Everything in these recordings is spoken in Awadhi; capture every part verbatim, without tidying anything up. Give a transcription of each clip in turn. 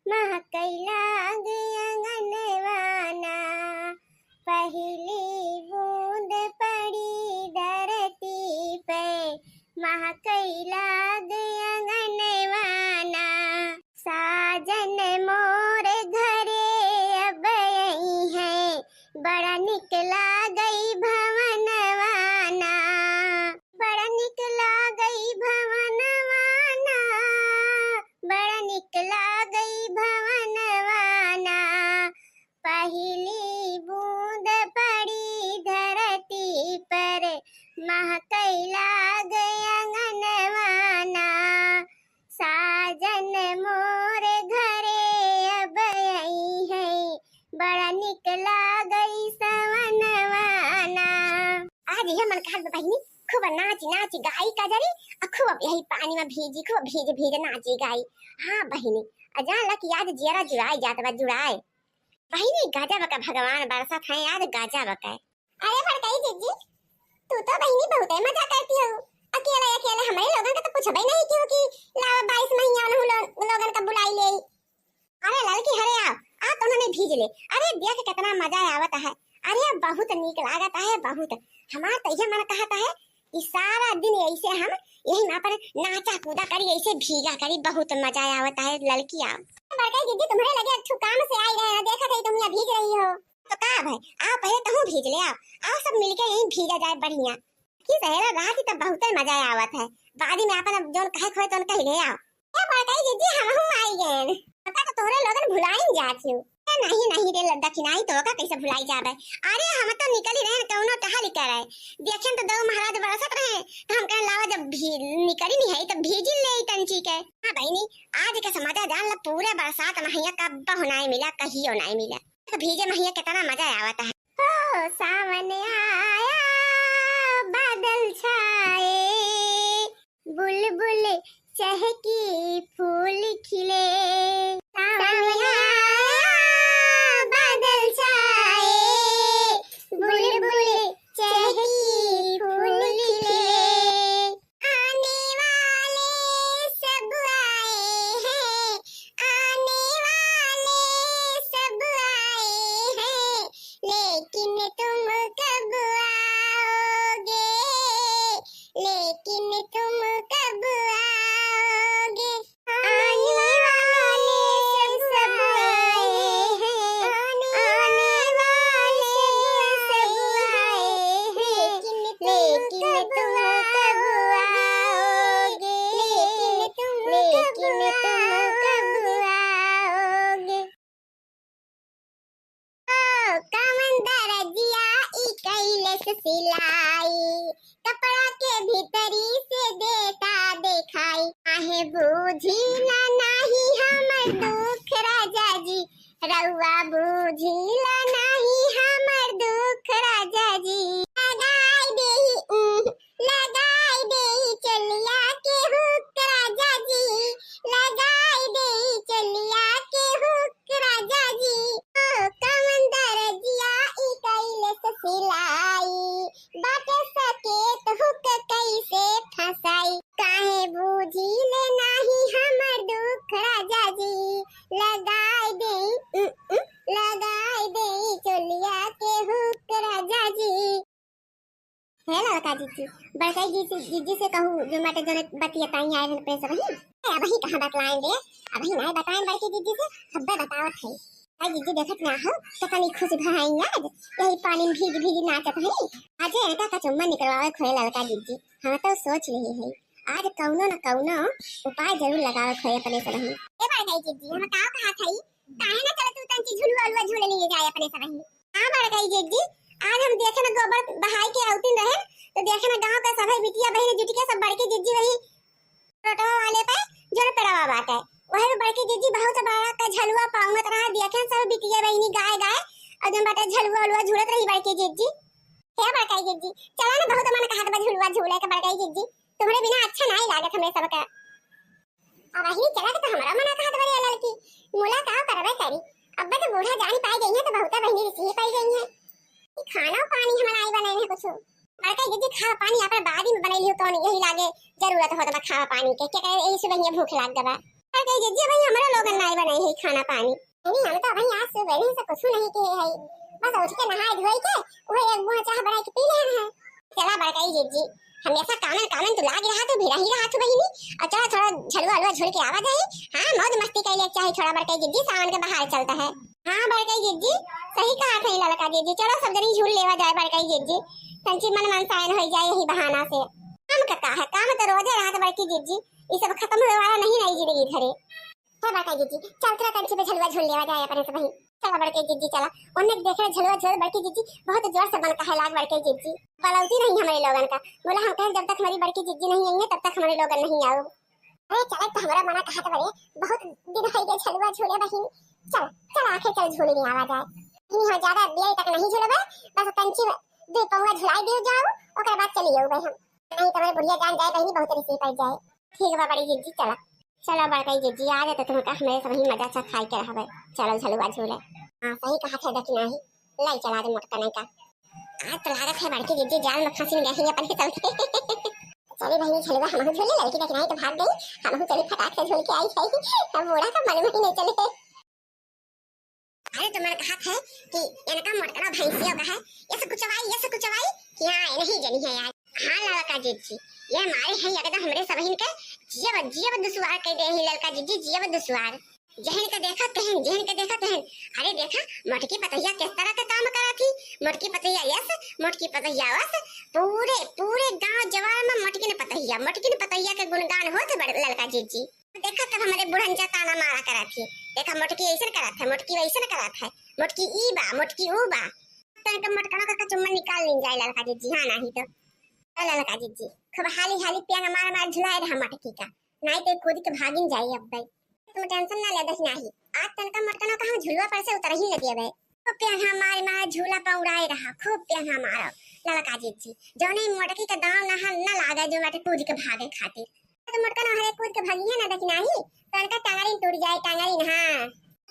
महकई लाग अंगनवाना, पहली बूंद पड़ी धरती पे, महकई लाग अंगनवाना। साजन मोर घरे अब अइहैं, बड़ा निक लागई भवनवाना, बड़ा निक लागई भवनवाना, बड़ा निक लागई भवनवाना। पहली बूंद पड़ी धरती पर, महकई लाग अंगनवाना। साजन मोर घरे अब अइहैं, बड़ा निक लागई सवनवाना। आज यह मन कहत बा बहिनी, खूब नाची नाची गाई कजरी, आ खूब यही पानी में भीजी, खूब भीज भीज नाची गाई। हाँ बहिनी, आ जान ला कि आज जियरा जुड़ाई जात बा, जुड़ाई। बहिनी, गजब का भगवान बरसत है आज, गजब का। अरे बड़कई जिज्जी, तू तो बहिनी बहुते मजा करती हो। अकेले अकेले हमरे लोगन का तो पूछबे नहीं कियो कि लावा बाईस महीना उन्हों लो-, लोगन का बुलाई ले। अरे ललकी, हरे आओ, आ तो नहीं भीज ले। अरे देख कितना मजा आवत है। अरे बहुत नीक लागत है, बहुत। हमार तो यह मन कहत है कि सारा दिन ऐसे हम यही वहाँ पर नाचा कूदा करी, ऐसे भीगा करी, बहुत मजा आवत है ललकी, आओ। बड़कई जिज्जी, तुम्हरे लगे अच्छू काम से आई रहे हैं, देखत है तुम यहाँ भीज रही हो। तो का भाई, आओ पहले तहूँ भीज ले, आओ, आओ सब मिलके यहीं भीजा जाए बढ़िया। कि सहेला रात ही तब बहुते मजा आवत है, बाद में आपन अब जौन कहे खोए तौन कह ले आओ। ए बड़कई जिज्जी, हमहूँ आई गए। पता तो तोहरे लोगन भुलाइन जात हो। ए, नहीं, नहीं रे लद्दा की नाई, तो का कैसे भुलाई जाबे? अरे हम तो निकली रहे कौनो टहल करे, देखेन तो दो महाराज बरसत रहे, तो हम कहन लावा जब भी निकली नहीं है तो भीजी ले तंची के। हाँ बहिनी, आज के समाचार जान ला, पूरे बरसात महिया कब्बो नाई मिला, कहियो नाई मिला। तो भीजे महिया कितना मजा आवत है। हो सावन आया, बादल छाए, बुलबुल चहकी, फूल खिले। सावन आया, बादल छाए, बुलबुल चहकी, फूल खिले। आने वाले सब आए हैं, आने वाले सब आए हैं, लेकिन तुम कब आओगे, लेकिन तुम कब आओगे? आने वाले सब आए हैं, आने वाले सब आए हैं, लेकिन तुम कब आओगे? लेकिन तुम कब आओगे? ओ, कवन दरजिया ई कैलस सिलाई, कपड़ा के भीतरी से देता देखाई। काहे बूझी ना नाही हमर दुख राजा जी, रउआ बूझी ला नाही हमर दुख राजा जी। लगाई देई, उम, लगाई देई चलिया के हुक राजा जी, लगाई देई चलिया के हुक राजा जी। ओ कवन दरजिया ई कैलस सिलाई, बाटे सकेत हुक कैसे फंसाई। काहे बूझी ले नाही हमर दुख राजा जी, लगाई देई, उम, उम, लगाई देई चोलिया के हुक राजा जी। हे ललका जिज्जी, बड़कई जिज्जी, जिज्जी से कहू जो मटे जने बतियताई आए रहन प्रेस रही। ए, अबही कहाँ बतलाएं बे? अबही नहीं बताएं बड़की जिज्जी से, हब्बे बतावत है। आई जिज्जी देखत ना हो, कितनी खुश भई आज, यही पानी में भीग भीग नाचत है। आज एनका का चुम्मा निकलवावे खोए ललका जिज्जी, हम तो सोच लिहे है, आज कौनो न कौनो उपाय जरूर लगावे खोए अपने सबही। ए बड़कई जिज्जी, हम का कहा था, काहे ना चलत तू तंची झुलुआ उलुआ झूले लिए जाए अपने सबही। हाँ बड़कई जिज्जी, आज हम देखे ना गोबर बहाई के अउतिन रहे, तो देखे ना गाँव का सभे बिटिया बहिन जुट के सब बड़की जिज्जी वही रोटवा वाले पे जोन पेड़वा बाटे, वही पे बड़की जिज्जी बहुत बड़ा का झलुआ पावत रहा, देखे सब बिटिया बहिनी गाय गाय और जोन बाटे झलुआ उलुआ झूलत रही बड़की जिज्जी। हे बड़कई जिज्जी, चला ना, बहुत मन कहत बा झुलुआ झूले के बड़कई जिज्जी, तुम्हरे बिना अच्छा नाई लागत हमरे सबका। अबही चला के तो हमरा मना कहत बा रे ललकी, मुलाकात करबे करी। अब तो बूढ़ा जानी पाई गई है तो बहुता बहिनी रिसी पाई गई है। ई खाना पानी हम नाई बनाई है कुछ। बड़कई जिज्जी खावा पानी आपन बादी में बनैली हो, कौन यही लागे जरूरत होत बा खावा पानी के, के कहे यही सुबह भूख लाग गबा। बड़कई जिज्जी, भाई हमरे लोगन नाई बनाई है खाना पानी। नहीं, हम तो भाई आज सुबह से कुछ नहीं किहे है, बस उठ के नहाए धोए के वही एक मुँह चाह बनाए के पी लेन है। चला बड़कई जिज्जी, हमेशा कामन कामन तू लाग रहा, तू भिड़ा ही रहा तू बहिनी, और चला थोड़ा झलुआ हलुआ झूल के आवा जाए। हाँ, मौज मस्ती कैले चाहे थोड़ा बड़कई जिज्जी, सावन के बहार चलता है। हाँ बड़कई जिज्जी, सही कहा थे ललका जिज्जी, चलो सब जनी झूल लेवा जाए बड़कई जिज्जी, तंची मन मनसायन हो जाए यही बहाना से। काम का का है, काम तो रोजे रहत बड़की जिज्जी, ये सब खत्म होए वाला नहीं, नहीं जिंदगी धरे। हे बड़कई जिज्जी, चल तोरा तंची पे झलुआ झूल लेवा जाए अपने से बहिन। चला बड़कई जिज्जी चला, उन्हें देखे झलुआ झूल बड़कई जिज्जी, बहुत जोर से मन कहे लाग बड़कई जिज्जी। बलौती नहीं हमारे लोगन का, बोला हम कहें जब तक हमारी बड़कई जिज्जी नहीं आई है तब तक हमारे लोगन नहीं आओ। अरे चले तो हमारा मना कहा तो बड़े, बहुत दिन हो गए झलुआ झूले बहिन। चल चल आखे चल झूल नहीं आवा जाए। नहीं हो ज्यादा देर तक नहीं झूलबे, बस तंची दो पौवा झुलाई दियो जाओ, ओकर बाद चली जाओ भाई हम। नहीं तो हमारे बुढ़िया जान जाए बहिनी, बहुत रिसी पड़ जाए। ठीक बा बड़ी जिज्जी चला। चला बड़कई जिज्जी, आज तो तुमका हमरे सबही मजा से खाई के रहबे। चलो झलुआ झूले। हाँ सही कहा थे दखिनाही, लाई चला दे मोटका नहीं का। आज तो लागत है बड़की जिज्जी जाल में फंसिन गई है अपने चलते। चली बहिनी झलुआ हमहू झूले, लड़की दखिनाही तो भाग गई, हमहू चली फटाक से झूल के आई है। अब बूढ़ा का मन में ही नहीं चले। अरे तुम्हारे कहा थे कि इनका मोटकना भैंसियों का है, ये सब कुचवाई, ये सब कुचवाई कि हाँ ये नहीं जनी है यार। हाँ ललका जिज्जी, ये मारे हैं एकदम हमरे सबहिन के जियब जियब दुसवार कह दे हैं ललका जिज्जी, जियब दुसवार। जहन के देखा तहन, जहन के देखा तहन। अरे देखा मोटकी पतैया किस तरह का काम करा थी, मोटकी पतैया यस, मोटकी पतैया वस, पूरे पूरे गांव जवार में मोटकी ने पतैया, मोटकी ने पतैया के गुणगान होत बड़ ललका जिज्जी। देखा तब हमरे बुढ़न जा ताना मारा करत ही। देखा मोटकी ऐसन करत है, मोटकी वैसन करत है, मोटकी ई बा, मोटकी ऊ बा। तन के मोटकनो का चुम्मा निकाल लीन जाए ललका जिज्जी, हाँ नाही तो। ए ललका जिज्जी, खूब हाली हाली प्यांग मार मार झुलाए रहा मोटकी का, नाही तो कूद के भागिन जाए अब भाई। तुम टेंशन ना ले दही नाही, आज तन का मोटकनो का हम झुलुआ पर से उतर ही न देबे। खूब प्यांग मार मार झूला पर उड़ाए रहा, खूब प्यांग मारो ललका जिज्जी। जौने मोटकी का दांव ना न लागे जो बाटे कूद के भागे खातिर। तो मोटकनो हरे कूद के भागी है ना, देखी नाही, तो उनका टांगरिन टूट जाए, टांगरिन, हाँ।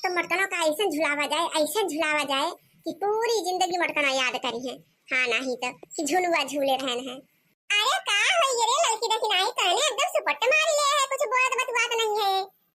तो मोटकनो का ऐसन झुलावा जाए, ऐसन झुलावा जाए कि पूरी जिंदगी मोटकनो याद करी है। हाँ, नाही तो कि झुलुआ झूले रहन है। अरे का होई रे लड़की, देखी नाही, कहने एकदम सुपट्ट मारी ले है, कुछ बोलत बतुआत नहीं है।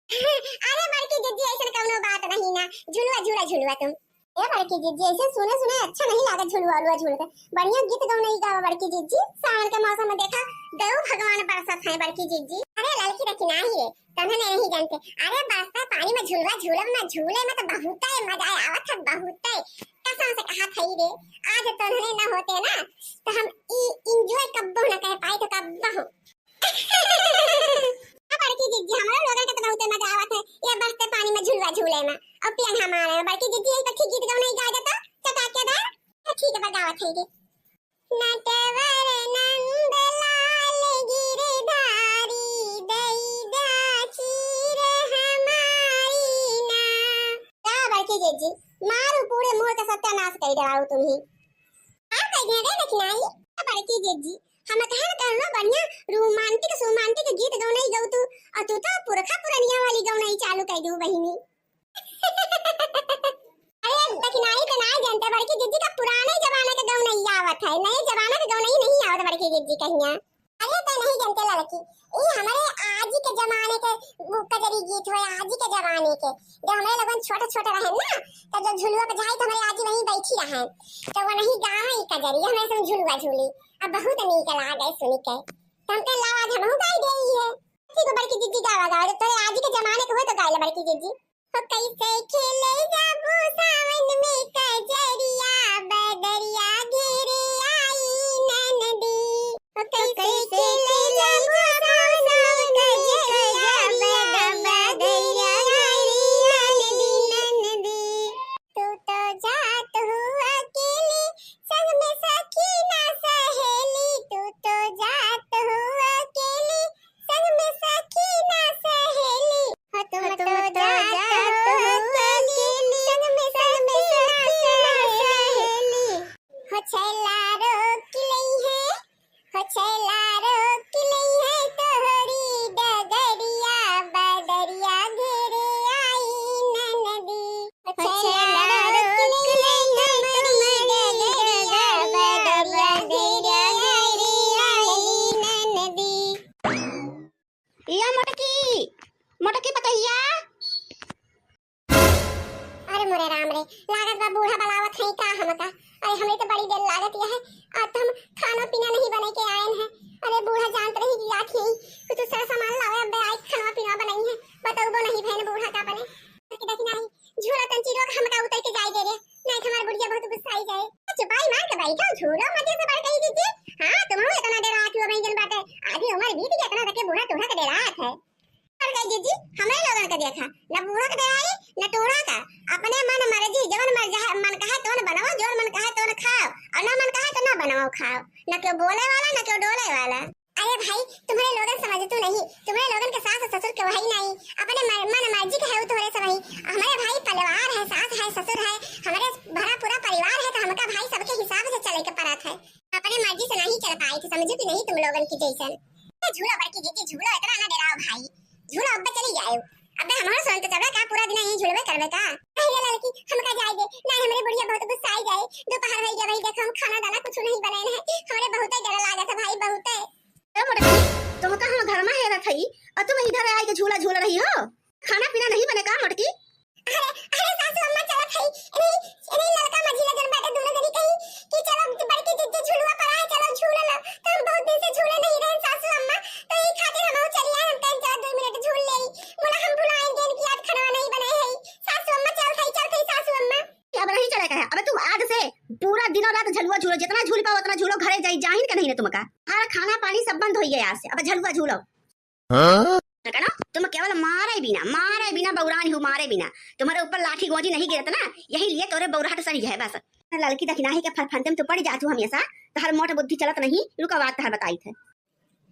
अरे बड़की जिज्जी, ऐसन कौनो बात नहीं ना, झुलुआ झूला झुलुआ तुम। ए बड़की जिज्जी, ऐसे सुने सुने अच्छा नहीं लागत झुलुआ उलुआ झूल के। बढ़िया गीत गौनई गावा बड़की जिज्जी, सावन के मौसम में देखा देव भगवान बरसत हैं बड़की जिज्जी। अरे ललकी देखी नाही रे, तन्हने नहीं जानते। अरे बरसात पानी में झुलुआ झूलब ना, झूले में तो बहुते मजा आवत है, बहुते। कसम से कहा थई रे, आज तन्हने न होते ना तो हम ई enjoy कब्बो न कर पाए तो कब्बो। हाँ बड़की जिज्जी, हमरो लोगन के तो बहुते मजा आवत है ये बरसते पानी में झुलुआ झूले में। और पियन हमारे में बड़की जिज्जी यही कथी गीत गौनई गा देता चटा के दार। तो ठीक है, बजावत है ये। नटवर नंद लाल गिरधारी दैदा चीर हमारी ना। का बड़की जिज्जी, मारू पूरे मोर का सत्यानाश कर डराऊ तुम्ही। का कह दिया रे दखिनाही? बड़की जिज्जी, हम कहन कहलो बढ़िया रोमांटिक सोमांटिक गीत गौनई गौ तू, और तू तो पुरखा पुरनिया वाली गौनई चालू कर दू बहिनी। अरे दखिनाही तो ना जानते, बड़की जिज्जी का पुराने जमाने के गौनई आवत है, नए जमाने के गौनई नहीं आवत बड़की जिज्जी कहिया। अरे तो नहीं जानते लड़की, ई हमारे आजी के जमाने के वो कजरी गीत होए, आजी के जमाने के, जब हमारे लोगन छोटे छोटे रहे ना, तब जब झुलुआ पे जाए तो हमारे आजी वहीं बैठी रहे, तो वो नहीं गावे ई कजरी, हमें सब झुलुआ झूली। अब बहुत नीक लागे सुन के। तो हम कहे, "लाओ, आज हमहू गाई देई है।" ठीक है, बड़की जिज्जी गावा, गावा। जब तोरे आजी के जमाने के होए तो गाई ले बड़की जिज्जी। हो कैसे खेले जाबू सावन में कजरिया, बदरिया घेरे आई ननदी। हो कैसे खेले जाबू सावन में कजरिया, बदरिया घेरे आई ननदी। तू तो जात हो अकेली, संग में सखी ना सहेली, तू तो जात हो अकेली, संग में सखी ना सहेली। हो तुम तो जात हो अकेली, संग में सखी ना सहेली। हो छैला रोक लई है, हो छैला रोक भैया। अरे मोरे राम रे, लागत बा बूढ़ा बलावत है का हमका। अरे हमरे तो बड़ी देर लागत यह है, आज तो हम खाना पीना नहीं बने के आयन है। अरे बूढ़ा जानत रही कि आत ही कुछ दूसरा सामान लावे, अब आई खाना पीना बनाई है, बतौबो नहीं भैन बूढ़ा का बने। कि देखी नहीं, झूला तंची रोक हमका उतर के जाए दे रे, नहीं तो हमार बुढ़िया बहुत गुस्साई जाए। चुपाई मार के बैठो, झूलो मजे से बढ़ गई दीदी। हाँ, तुम इतना डरात हो, भाई जन बाटे, आधी उम्र बीत गई, इतना तक के बूढ़ा टूढ़ा के डरात है। बढ़ गई दीदी, हमरे लोगन का देखा, न बूढ़ा के डराई, न टूढ़ा का। अपने मन मर्जी, जवन मर जाए, मन कहे तवन बनाओ, जवन मन कहे तवन खाओ, और ना मन कहे तो ना बनाओ खाओ, न क्यों बोले वाला, न क्यों डोले वाला। अरे भाई, तुम्हरे लोगन समझतू नहीं, तुम्हरे लोगन के सास ससुर के वही नहीं, अपने म-, मन मर्जी के है तुम्हरे सब वही। हमरे भाई परिवार है, सास है, ससुर है, हमरे भरा पूरा परिवार है, तो हमका भाई सबके हिसाब से चले के पड़त है, अपने मर्जी से नहीं चल पाए थे, समझो कि नहीं तुम लोगन की जैसन। ए, झूलो बड़की जीजी, झूलो, इतना ना डराओ भाई, झूलो, अब चली जाओ। अबे हमरो सोन तो चलबे का, पूरा दिन यहीं झूलबे करबे का? अरे ललकी, हमका जाए दे, नहीं हमरे बुढ़िया बहुत गुस्साई जाए, दोपहर हो गया भाई, देखो हम खाना दाना कुछ नहीं बनाए हैं, हमरे बहुत डर लागत है भाई, बहुत। ए मोटकी, तुमका हम घर में हेरत हई और तुम इधर आए के झूला झूल रही हो? खाना पीना नहीं बने का मोटकी? अरे, अरे सासू अम्मा चलत हई, इन्हीं, इन्हीं ललका मझिला जन बाटे दोनों जनी कही कि चलो बड़की जिज्जी झुलुआ पर आए, चलो झूल लो। तो हम बहुत दिन से झूले नहीं रहे सासू अम्मा, तो यही खातिर हम चली आए, हम कहीं चलो दो मिनट झूल ले। बोला हम भुलाए गए कि आज खाना नहीं बने है। सासू अम्मा चलत हई, चलत हई सासू अम्मा। अब नहीं चले का है, अब तू आज से पूरा दिनों रात झलुआ झूलो, जितना झूल पाओ उतना झूलो, घरे जाई, जाहिन का नहीं ने तुमका। हर खाना पानी सब बंद हो गया आज से, अब झलुआ झूलो। हाँ? कहना, तुम केवल मारे बिना, मारे बिना बौरान हो, मारे बिना। तुम्हारे ऊपर लाठी गोजी नहीं गिरत ना, यही लिए तोरे बौराहट सही है बस। ललकी दखिनाही के फरफंदे में तो पड़ जातू हमेशा, तहर मोट बुद्धि चलत नहीं, रुका बात तहर बताई थे।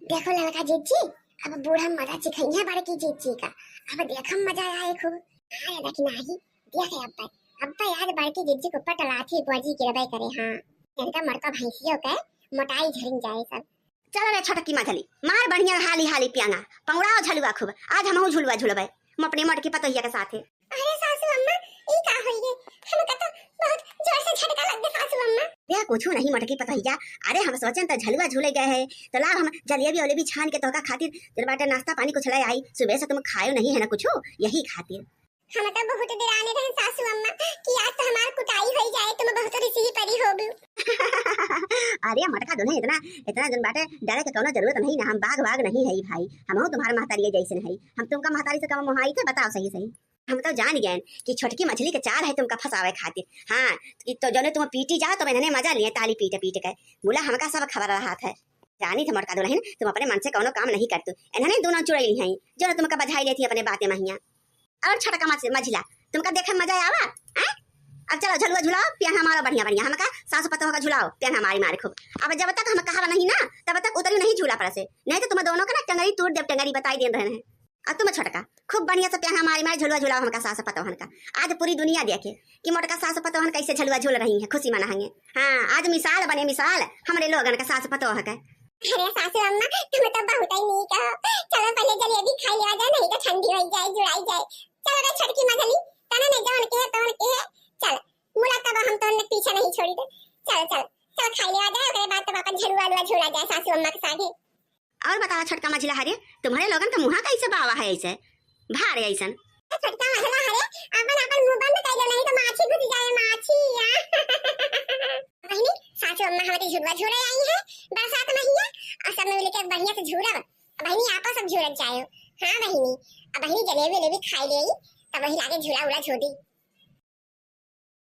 देखो ललका जीजी, अब बूढ़ा मजा चिखइया बड़की जीजी का, अब देखम मजा आए खूब। अरे दखिनाही, देख अब, अब आज बड़की जीजी के ऊपर तो लाठी गोजी गिरबे करे, हाँ। इनका मरका भैंसियों के मोटाई झरिन जाए सब। चल रे छोटकी मझली, मार बढ़िया हाली हाली पियाना, पौड़ाओ झलुआ खूब, आज हमहू झुलुआ झुलबै, हम अपने मोटकी पतोहिया के साथे। अरे सासू अम्मा, ई का होई गे? हमका तो बहुत जोर से झटका लग गया सासू अम्मा। रे कुछू नहीं मोटकी पतोहिया, अरे हम सोचन तो झलुआ झूले गए है, तो लाओ हम जलेबी उलेबी छान के तोहका खातिर जन बाटे नाश्ता पानी कुछ ले आई, सुबह से तुम खायो नहीं है ना कुछू, यही खातिर। हम तो बहुत डराने रहे सासू अम्मा कि आज तो हमार कुटाई होई जाए, तुम बहुत रिसी परी हो गई। अरे मोटका दुल्हन, इतना, इतना जन बाटे डरे के कौनो जरूरत नहीं ना, हम बाघ वाघ नहीं है भाई, हमहू तुम्हार महतारी जैसन है, हम तुमका महतारी से कम मोहाई थे, बताओ सही सही। हम तो जान गए कि छोटकी मछली के चाल है तुमका फंसावे खातिर, हाँ, कि तो जौने तुम पीटी जाओ तो इन्हने मजा लिए ताली पीट पीट के, मुला हमका सब खबर रहा है। जानी थे मोटका दुल्हन, तुम अपने मन से कौनो काम नहीं करतू, इन्हने दोनों चुड़ैल हैं जो तुमका बझाई लेती अपने बातें महिया। और छोटका मछ-, मझिला, तुमका देखे में मजा आवा, हैं? अब चलो झलुआ झुलाओ, पियाना मारो बढ़िया बढ़िया, हमका सासु पतोह का झुलाओ, पियाना मारी मारी खूब। अब जब तक हम कहब नहीं ना, तब तक उतरी नहीं झूला पर से, नहीं तो तुम दोनों का ना टंगरी तोड़ देब, टंगरी बताई देन रहे हैं। और तुम छोटका, खूब बढ़िया से पियाना मारी मारी झलुआ झुलाओ हमका सासु पतोहन का। आज पूरी दुनिया देखे कि मोटका सासु पतोहन कैसे झलुआ झूल रही हैं, खुशी मनाएंगे। हाँ, आज मिसाल बने मिसाल हमरे लोगन का सासु पतोह का। अरे सासू अम्मा, तुम तो बहुत ही नीक हो। चलो पहले जलेबी खाई लिया जाए, नहीं तो ठंडी हो जाए, जुड़ाई जाए। चलो रे छोटकी मझली, तने नहीं जवन के है, तवन के है। चल, मुला तब हम तोहन पीछे नहीं छोड़ी दे। चल, चल, चल खाई लिया जाए, ओकरे बाद तब अपन झलुआ अलुआ झूला जाए सासू अम्मा के साथे। और बतावा छोटका मझिला हरे, तुम्हरे लोगन का मुहा कैसे बावा है ऐसे? भारे ऐसन। ए छोटका मझिला हरे, अपन, अपन मुंह बंद कर लो, नहीं तो माछी घुस जाए, माछी। बहिनी, सासू अम्मा हमारी झुलवा झूले आई है, बरसात महिया, और सब मिलके बढ़िया से झूलब। बहिनी, आपो सब झूलत जायो। हाँ बहिनी, अब बहिनी जलेबी उलेबी खाई ले, तब वही लागे झूला उला झूली।